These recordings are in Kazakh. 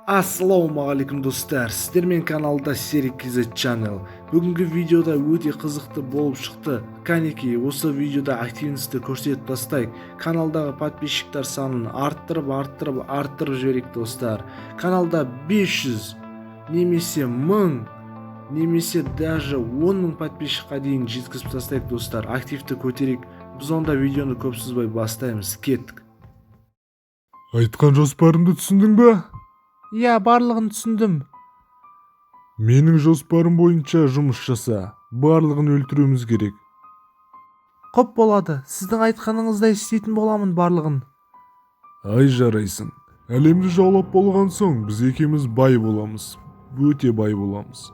Ассалаумағалейкум, достар! Сіздермен каналда Серік KZ Channel. Бүгінгі видеода өте қызықты болып шықты. Кәнекей, осы видеода активностьті көрсетіп тастайық. Каналдағы подписчиктар санын арттырып, арттырып, арттырып жіберейік, достар. Каналда 500 немесе 1000 немесе даже 10 мың подписчикқа дейін жеткізіп тастайық, достар. Активті көтерейік. Біз онда видеоны көп созбай бастаймыз. Кеттік. Айтқан жоспарымды түсіндің ба? Иә, барлығын түсіндім. Менің жоспарым бойынша жұмыс жаса. Барлығын өлтіруіміз керек. Құп, болады. Сіздің айтқаныңыздай істейтін боламын барлығын. Ай, жарайсың. Әлемді жаулап болған соң, біз екеуміз бай боламыз. Өте бай боламыз.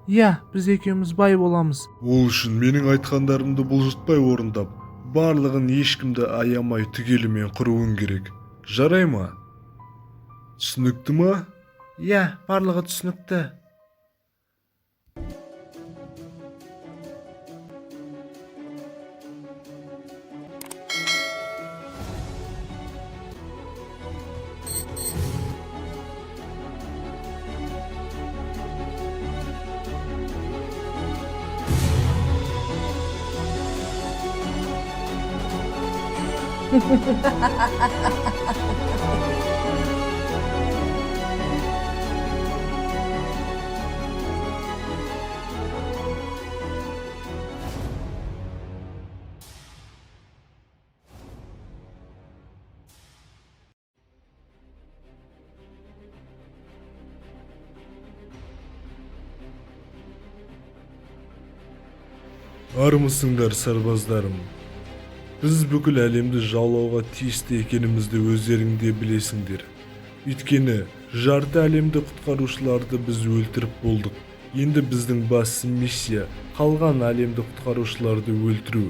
Иә, біз екеуміз бай боламыз. Ол үшін менің айтқандарымды бұлжытпай орындап, барлығын ешкімді аямай түгелімен құруың керек. Жарай ма? Түсінікті ма? Иә, барлығы түсінікті. Армысыңдар, сарбаздарым! Біз бүкіл әлемді жаулауға тиісті екенімізді өздерің де білесіңдер. Өйткені жарты әлемді құтқарушыларды біз өлтіріп болдық. Енді біздің басты миссия — қалған әлемді құтқарушыларды өлтіру.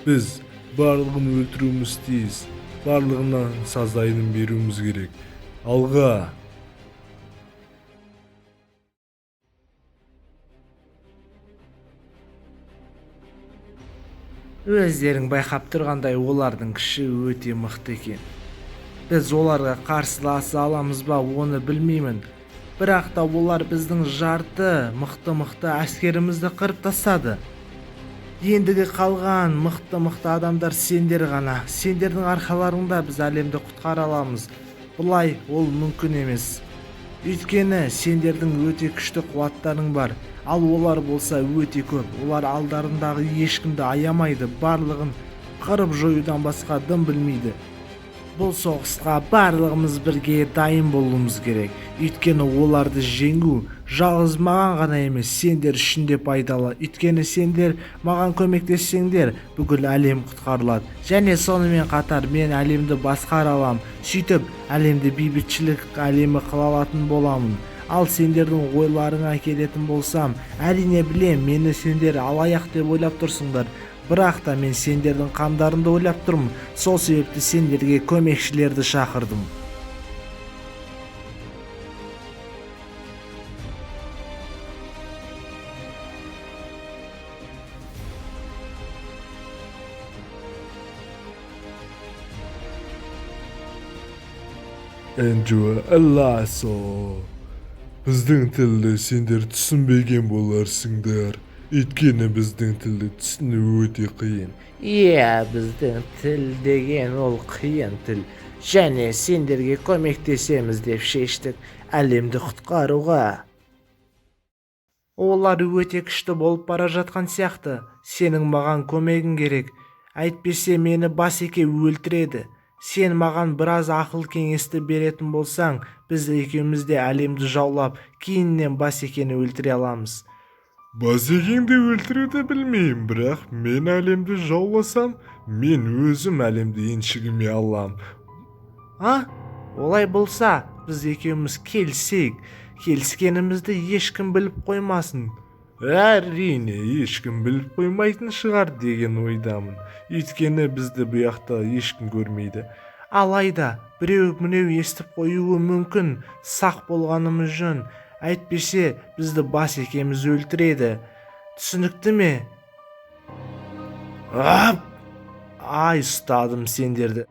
Біз барлығын өлтіруіміз тиіс. Барлығына сазайын беруіміз керек. Алға! Өздерің байқап тұрғандай, олардың күші өте мықты екен. Біз оларға қарсыласа аламыз ба, оны білмеймін. Бірақ та олар біздің жарты мықты-мықты әскерімізді қырып тастады. Ендігі қалған мықты-мықты адамдар сендер ғана. Сендердің арқаларыңда біз әлемді құтқара аламыз. Бұлай ол мүмкін емес. Өйткені сендердің өте күшті қуаттарың бар. Ал олар болса өте көп. Олар алдарындағы ешкімді аямайды, барлығын қырып жоюдан басқа дым білмейді. Бұл соғысқа барлығымыз бірге дайын болуымыз керек. Өйткені оларды жеңу жалғыз маған ғана емес, сендер үшін де пайдалы. Өйткені сендер маған көмектессеңдер, бүкіл әлем құтқарылады. Және сонымен қатар мен әлемді басқара алам. Сөйтіп, әлемді бейбітшілік әлемі қыла алатын боламын. Ал сендердің ойларыңа келетін болсам, әрине білем, мені сендер алаяқ деп ойлап тұрсыңдар. Бірақ та мен сендердің қамдарыңды ойлап тұрмын. Сол себепті сендерге көмекшілерді шақырдым. Энджуа Эласо. Біздің тілді сендер түсінбеген боларсыңдар. Өйткені біздің тілді түсіну өте қиын. Иә, біздің тіл деген ол қиын тіл. Және сендерге көмектесеміз деп шештік әлемді құтқаруға. Олар өте күшті болып бара жатқан сияқты. Сенің маған көмегің керек. Әйтпесе мені Басеке өлтіреді. Сен маған біраз ақыл кеңесті беретін болсаң, біз екеуміз де әлемді жаулап, кейіннен Басекені өлтіре аламыз. Басекеңді өлтіруді білмеймін, бірақ мен әлемді жауласам, мен өзім әлемді еншігіме алам. А? Олай болса, біз екеуміз келісейік. Келіскенімізді ешкім біліп қоймасын. Әрине, ешкім біліп қоймайтын шығар деген ойдамын. Өйткені бізді бұяқта ешкім көрмейді. Алайда, біреу міреу естіп қоюы мүмкін. Сақ болғанымыз жөн. Әйтпесе, бізді Басекеміз өлтіреді. Түсінікті ме? Ап! Ай, ұстадым сендерді.